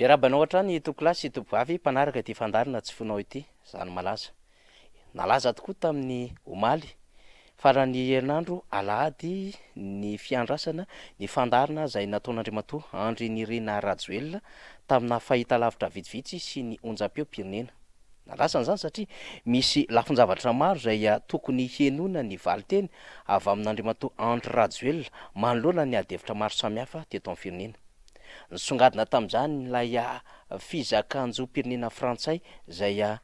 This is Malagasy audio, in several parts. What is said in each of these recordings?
Miarahaba anao hatrany tompokolahy sy tompovavy mpanaraka ity fandaharana Tsy Fonao ity, izaho no Malaza. Nalaza tokoa tamin'ny omaly, faran'ny herinandro alahady ny fiandrasana ny fandaharana izay nataon'Andriamatoa Andry Nirina Rajoelina tamina fahitalavitra vitsivitsy sy ny onjam-peom-pirenena. Nandrasana izany satria misy lafin-javatra maro izay tokony henoina ny valin-teny avy amin'Andriamatoa Andry Rajoelina manoloana ny adihevitra maro samihafa teto amin'ny firenena. Nisongadina tamin'izany ilay fizakan-jom-pirenena frantsay izay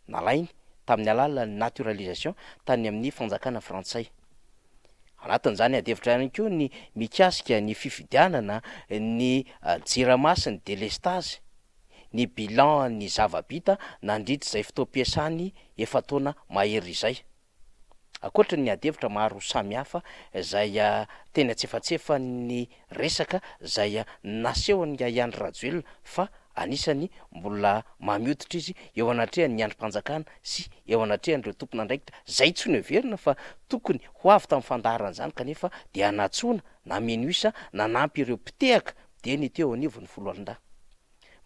nalainy tamin'ny alalan'ny naturalisation tany amin'ny fanjakana frantsay. Anatin'izany adihevitra ihany koa ny mikasika ny fifidianana ny jirama sy ny delestazy. ny bilan ny zava-bita nandritra izay fotoam-piasany efa-taona mahery izay. Ankoatra ny adihevitra maro samihafa izay teny antsefatsefan'ny resaka izay nasehon'ingahy Andry Rajoelina fa anisan'ny mbola mamy hoditra izy eo anatrehan'ny andrim-panjakana sy eo anatrehan'ireo tompon'andraikitra izay tsy noheverina fa tokony ho avy tamin'ny fandaharana izany kanefa dia nantsoina nameno isa nanampy ireo mpitehaka dia ny teo anivon'ny foloalindahy.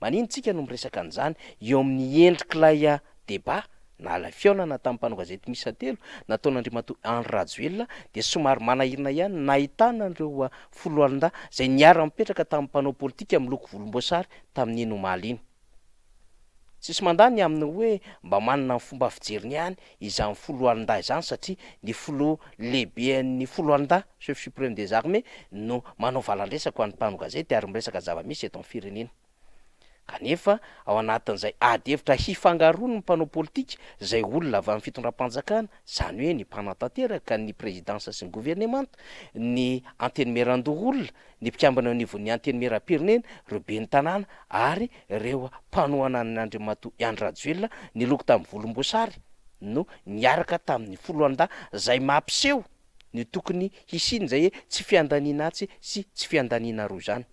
Maninona tsika no miresaka an'izany eo amin'ny endrik'ilay débat na ilay fihaonana tamin'ny mpanao gazety miisa telo nataon'Andriamatoa Andry Rajoelina dia somary manahirana ihany ny nahitana an'ireo foloalindahy izay niara-nipetraka tamin'ny mpanao politika miloko volomboasary tamin'iny omaly iny. Tsisy mandà ny amin'ny hoe mba manana ny fomba fijeriny ihany izany foloalindahy izany satria ny filoha lehiben'ny foloalindahy, chef supreme des armées, no manao valan-dresaka ho an'ny mpanao gazety ary miresaka zava-misy eto amin'ny firenena. Kanefa ao anatin'izay ady hevitra hifangaroan'ny mpanao politika izay olona avy amin'ny fitondram-panjakana, izany hoe ny mpanatanteraka ny prezidansa sy ny governemanta, ny antenimierandoholona, ny mpikambana eo anivon'ny Antenimierampirenena, ireo ben'ny tanàna ary ireo mpanohana an' Andriamatoa Andry Rajoelina niloko tamin'ny volomboasary no niaraka tamin'ny foloalindahy izay mampiseho ny tokony hisian'izay tsy fiandaniana atsy sy tsy fiandaniana aroa izany.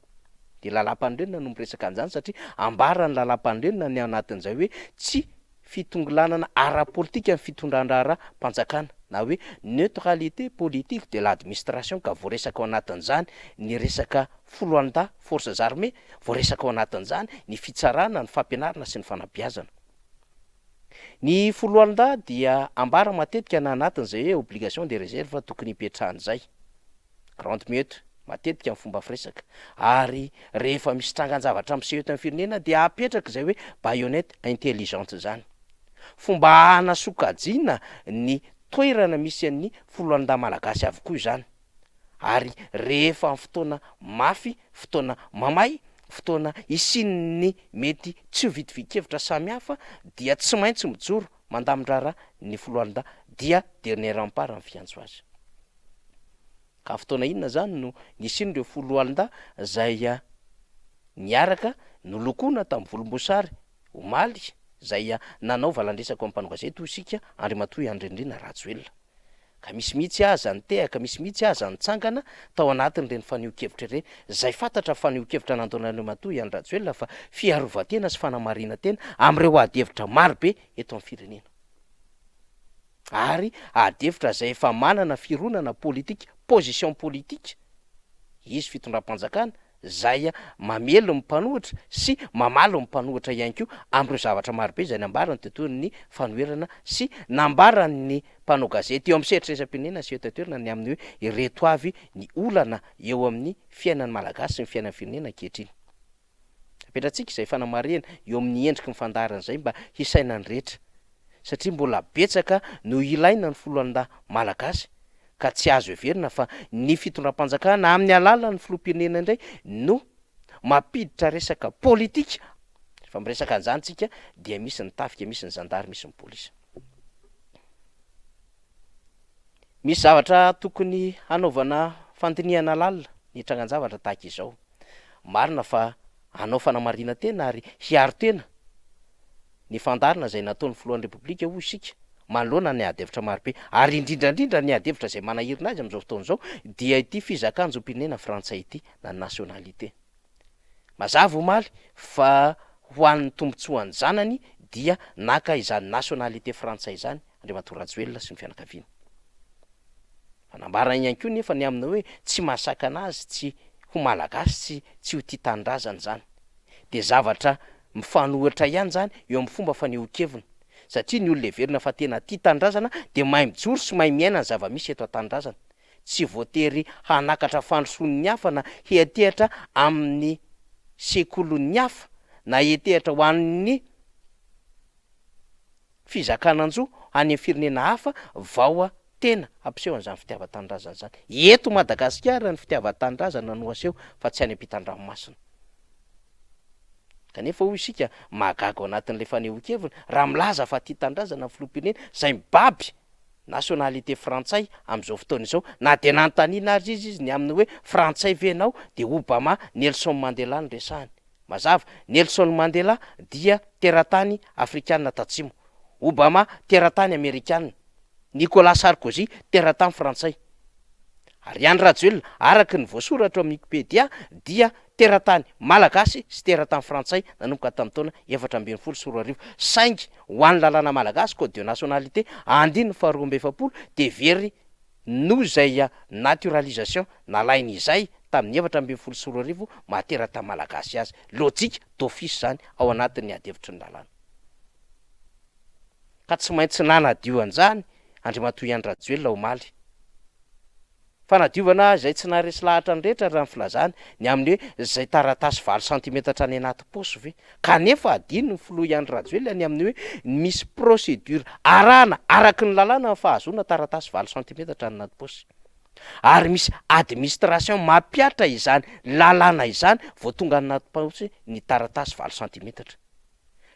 Dia lalàmpanorenana no miresaka an'izany satria ambaran'ny lalàmpanorenana ny ao anatin'izay hoe tsy fitongilanana ara-politika ny fitondran-draharaham-panjakana na hoe neutralité politique de l'administration ka voaresaka ao anatin'izany ny resaka foloalindahy, forces armées, voaresaka ao anatin'izany ny fitsarana, ny fampianarana sy ny fanabeazana. Ny foloalindahy dia ambara matetika na anatin'izay hoe obligation de réserve tokony hipetrahan'izay. Grande muette, matetika ny fomba firesaka, ary rehefa misy trangan-javatra miseho eto amin'ny firenena dia apetraka izay hoe baïonnette intelligente izany. Fomba hanasokajiana ny toerana misy an'ny foloalindahy malagasy avokoa izany. Ary rehefa amin'ny fotoana mafy, fotoana mamay, fotoana hisian'ny mety tsy ho vitivitin-kevitra samihafa dia tsy maintsy mijoro mandamin-draharaha ny foloalindahy dia dernier rempart ny fiantso azy. Ka fotoana inona izany no nisian'ireo foloalindahy izay niaraka nolokoina tamin'ny volomboasary omaly izay nanao valandresaka ho an'ny mpanao gazety hoy isika Andriamatoa Andry Rajoelina. Ka misy mihitsy aza nitehaka, misy mihitsy aza nitsangana tao anatin'ireny fanehoan-kevitra ireny izay fantatra fa fanehoan-kevitra nataon'Andriamatoa Andry Rajoelina fa fiarovan-tena sy fanamarinan-tena amin'ireo adihevitra marobe eto amin'ny firenena. ary ady hevitra izay efa manana fironana politika, position politique, izy fitondram-panjakana izay mamely ny mpanohitra sy mamaly ny mpanohitra ihany koa amin'ireo zavatra marobe izay nambarany teo toy ny fanoherana sy nambaran'ny mpanao gazety eo amin'ny sehatra iraisam-pirenena sy eto an-toerana ny amin'ny hoe ireto avy ny olana eo amin'ny fiainan'ny Malagasy sy ny fiainan'ny firenena ankehitriny. Apetratsika izay fanamarihana eo amin'ny endriky ny fandaharana izay mba hisainan'ny rehetra satria mbola betsaka no ilaina ny foloalindahy malagasy ka tsy azo heverina fa ny fitondram-panjakana amin'ny alalan'ny filoham-pirenena indray no mampiditra resaka politika, rehefa miresaka an'izany tsika dia misy ny tafika, misy ny zandary, misy ny polisy. Misy zavatra tokony hanaovana fandinihana lalina ny trangan-javatra tahaka izao. Marina fa hanao fanamarinan-tena ary hiaro tena ny fandaharana izay nataon'ny filohan'ny Repoblika hoy isika manoloana ny ady hevitra marobe ary indrindra indrindra ny ady hevitra izay manahirana azy amin'izao fotoana izao dia ity fizakan-jom-pirenena frantsay ity na nationalité. Mazava omaly fa ho an'ny tombotsoan'ny zanany dia naka izany nationalité frantsay izany Andriamatoa Rajoelina sy ny fianakaviany. Fa nambarany ihany koa nefa ny aminy hoe tsy mahasakana azy tsy ho Malagasy sy tsy ho tia tanindrazana izany. Dia zavatra mifanohitra ihany izany eo amin'ny fomba fanehoan-keviny. Satria ny olona heverina fa tena tia tanindrazana dia mahay mijoro sy mahay miaina ny zava-misy eto an-tanindrazana. Tsy voatery hanakatra fandrosoan'ny hafa na hiantehatra amin'ny sekolin'ny hafa na hiantehatra ho an'ny fizakanan-jo any amin'ny firenena hafa vao tena hampiseho an'izany fitiavan-tanindrazana izany. Eto Madagasikara ny fitiavan-tanindrazana no aseho fa tsy any ampitan-dranomasina. Kanefa hoy isika, mahagaga ao anatin'ilay fanehoan-keviny raha milaza fa tia tanindrazana ny filoham-pirenena izay mibaby nationalité frantsay amin'izao fotoana izao. Na dia nanontaniana aza izy izy ny amin'ny hoe frantsay ve ianao dia Obama, Nelson Mandela no resahany. Mazava, Nelson Mandela dia teratany afrikana tatsimo. Obama teratany amerikana. Nicolas Sarkozy teratany frantsay. Ary Andry Rajoelina, araka ny voasoratra ao amin'ny Wikipedia dia teratany malagasy sy teratany frantsay nanomboka tamin'ny taona 2014. Saingy ho an'ny lalàna malagasy, code de nationalité, andininy faha 42 dia very noho izay naturalisation nalainy izay tamin'ny 2014 maha teratany malagasy azy. Lojika d'office izany ao anatin'ny adihevitry ny lalàna. Ka tsy maintsy nanadio an'izany Andriamatoa Andry Rajoelina omaly. Fanadiovana izay tsy naharesy lahatra ny rehetra raha ny filazany ny amin'ny hoe izay taratasy valo santimetatra any anaty paosy ve? Kanefa adinon'ny filoha Andry Rajoelina ny amin'ny hoe misy procédure arahana araka ny lalàna ny fahazoana taratasy valo santimetatra any anaty paosy. Ary misy administration mampihatra izany lalàna izany vao tonga any anaty paosy ny taratasy valo santimetatra.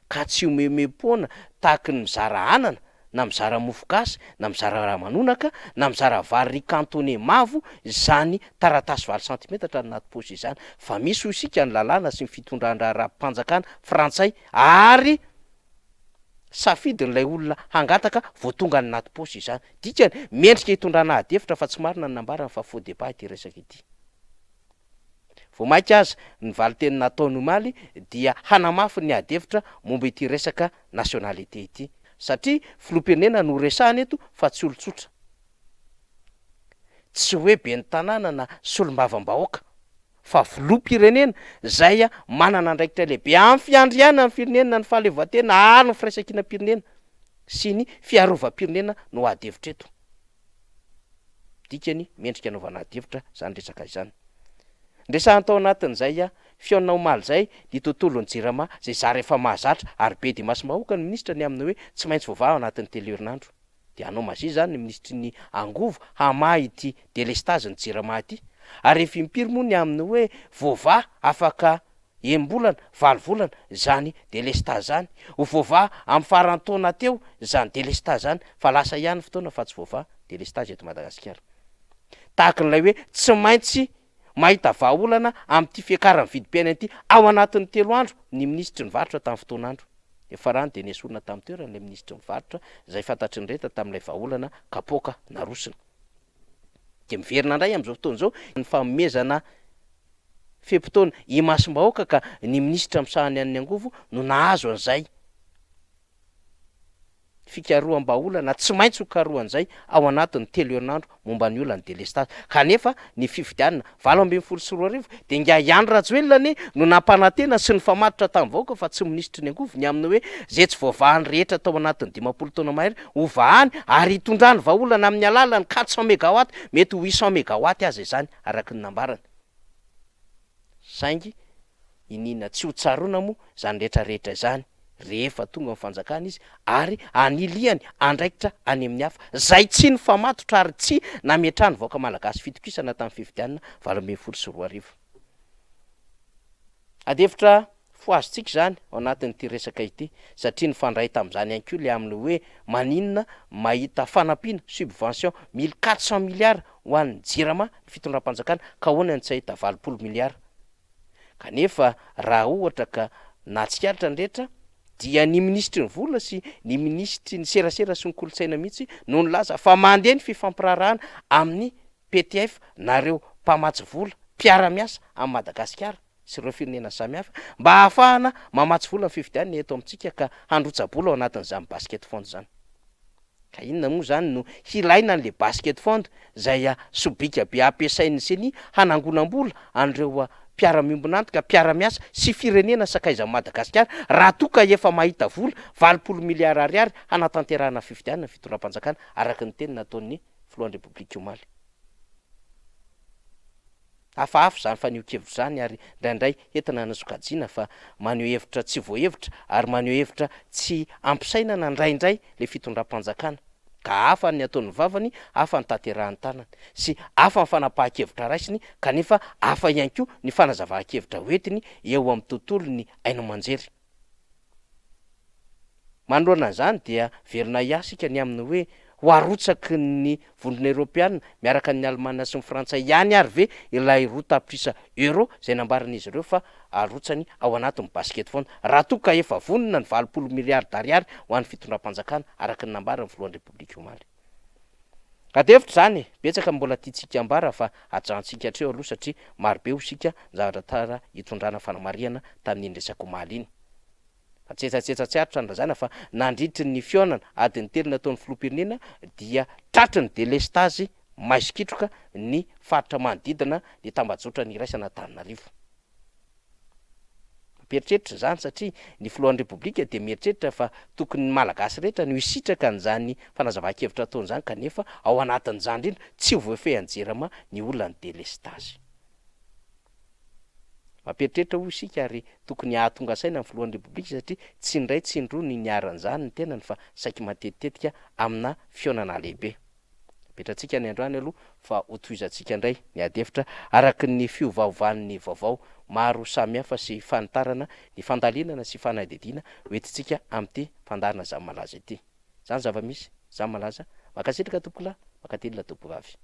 ka tsy omemem-poana tahaky ny mizara anana na mizara mofo gasy na mizara ramanonaka na mizara vary riz cantonais mavo izany taratasy valo santimetatra any anaty paosy izany fa misy hoy isika ny lalàna sy ny fitondran-draharaham-panjakana frantsay ary safidin'ilay olona hangataka vao tonga any anaty paosy izany. Dikany, mendrika hitondrana ady hevitra fa tsy marina ny nambarany fa faux débat ity resaka ity. Vao mainka aza, ny valinteny nataony omaly dia hanamafy ny ady hevitra momba ity resaka nationalité ity. Satria filoham-pirenena no resahana eto fa tsy olon-tsotra. Tsy hoe ben'ny tanàna na solombavambahoaka fa filoham-pirenena izay manana andraikitra lehibe amin'ny fiandrianan'ny firenena, ny fahaleovantena ary ny firaisankinam-pirenena sy ny fiarovam-pirenena no ady hevitra eto. Dikany, mendrika anaovana adihevitra izany resaka izany. Niresahana tao anatin'izay fihaonana omaly izay ny tontolon'ny Jirama izay zary efa mahazatra ary be dia imasom-bahoaka ny minisitra ny amin'ny hoe tsy maintsy voavaha ao anatin'ny telo herinandro. Dia hanao mazia izany ny minisitry ny angovo hamaha ity delestazy ny Jirama ity. Ary efa impiry moa ny amin'ny hoe voavaha afaka Enim-bolana, valo volana, izany delestazy izany. Ho voavaha amin'ny faran'ny taona teo izany delestazy izany, fa lasa ihany ny fotoana fa tsy voavaha delestazy eto Madagasikara. Tahaka an'ilay hoe tsy maintsy mahita vahaolana amin'ity fiakaran'ny vidim-piainana ity ao anatin'ny telo andro ny minisitry ny varotra tamin'ny fotoan'andro. Niafarany dia nesorina tamin'ny toerany ilay minisitry ny varotra izay fantatry ny rehetra tamin'ilay vahaolana kapoaka narosony. Dia miverina indray amin'izao fotoana izao ny fanomezana fe-potoana imasom-bahoaka ka ny minisitra misahana ny angovo no nahazo an'izay fikaroham-bahaolana tsy maintsy ho karohan'izay ao anatin'ny telo herinandro momba ny olan'ny delestazy. Kanefa ny fifidianana 2018 dia ingahy Andry Rajoelina anie no nampanantena sy nifamatotra tamin'ny vahoaka fa tsy minisitry ny angovo ny amin'ny hoe izay tsy voavahany rehetra tao anatin'ny 50 taona mahery ho vahany ary hitondrany vahaolana amin'ny alalan'ny 400 megawatt mety ho 800 megawatt aza izany araka ny nambarany. Saingy iniana tsy ho tsaroana moa izany rehetra rehetra izany rehefa tonga amin'ny fanjakana izy ary anilihany andraikitra any amin'ny hafa izay tsy nifamatotra ary tsy nametrahan'ny vahoaka malagasy fitokisana tamin'ny fifidianana 2018. Adihevitra fohazintsika izany ao anatin'ity resaka ity satria nifandray tamin'izany ihany koa ilay amin'ny hoe maninona mahita fanampiana, subvention, mille quatre cent milliards ho an'ny Jirama ny fitondram-panjakana ka ahoana no tsy hahita 80 milliards? Kanefa raha ohatra ka nahatsikaritra ny rehetra dia ny minisitry ny vola sy ny minisitry ny serasera sy ny kolontsaina mihitsy no nilaza fa mandeha ny fifampiraharahana amin'ny PTF na ireo mpamatsy vola mpiara-miasa amin'i Madagasikara sy ireo firenena samihafa mba hahafahana mamatsy vola ny fifidianana eto amintsika ka handrotsa-bola ao anatin'izany basket fund izany. Ka inona moa izany no hilaina an'le basket fund izay sobika be ampiasain'ny ceni hanangonam-bola an'ireo mpiara-miombon'antoka, mpiara-miasa sy firenena sakaizan'i Madagasikara raha toa ka efa mahita vola 80 miliara ariary hanatanterahana fifidianana ny fitondram-panjakana araka ny teny nataon'ny filohan'ny Repoblika omaly. Hafahafa izany fanehoan-kevitra izany ary indraindray entina hanasokajiana fa maneho hevitra tsy voahevitra ary maneho hevitra tsy ampisainana indraindray ilay fitondram-panjakana. Ka hafa ny ataon'ny vavany, hafa ny tanterahan'ny tanany, sy hafa ny fanapahan-kevitra raisiny kanefa hafa ihany koa ny fanazavan-kevitra hoentiny eo amin'ny tontolon'ny haino aman-jery. Manoloana an'izany dia velona ahiahy isika ny amin'ny hoe ho arotsaky ny Vondrona Eoropeana miaraka amin'ny Alemana sy ny Frantsay ihany ary ve ilay 2 tapitrisa Euro izay nambaran'izy ireo fa arotsany ao anatin'ny basket fund raha toa ka efa vonona ny 80 miliara d'ariary ho an'ny fitondram-panjakana araka ny nambaran'ny filohan'ny Repoblika omaly. Adihevitra izany e! Betsaka ny mbola tiantsika ambara fa ajantsika hatreo aloha satria marobe hoy isika ny zavatra tara hitondrana fanamarihana tamin'iny resaka omaly iny. Fa tsetsatsetsa tsy aritra ny lazaina fa nandritry ny fihaonana adiny telo nataon'ny filoham-pirenena dia tratry ny delestazy maizikitroka ny faritra manodidina ny tambajotra niraisan'Antananarivo. Mampieritreritra izany satria ny filohan'ny Repoblika dia mieritreritra fa tokony ny Malagasy rehetra no hisitraka an'izany fanazavan-kevitra ataony izany kanefa ao anatin'izany indrindra tsy ho voafehin'ny Jirama ny olan'ny delestazy. Mampieritreritra hoy isika ary tokony hahatonga saina ny filohan'ny Repoblika satria tsy indray tsy indroa ny niharan'izany ny tenany fa saiky matetitetika amina fihaonana lehibe. Apetrantsika ny androany aloha fa hotohizantsika indray ny adihevitra araka ny fiovaovan'ny vaovao maro samihafa sy fanitarana ny fandalinana sy fanadihadiana hoentintsika amin'ity fandaharana Zany Malaza ity. Zany zava-misy, zany malaza. Mankasitraka tompokolahy, mankatelina tompovavy.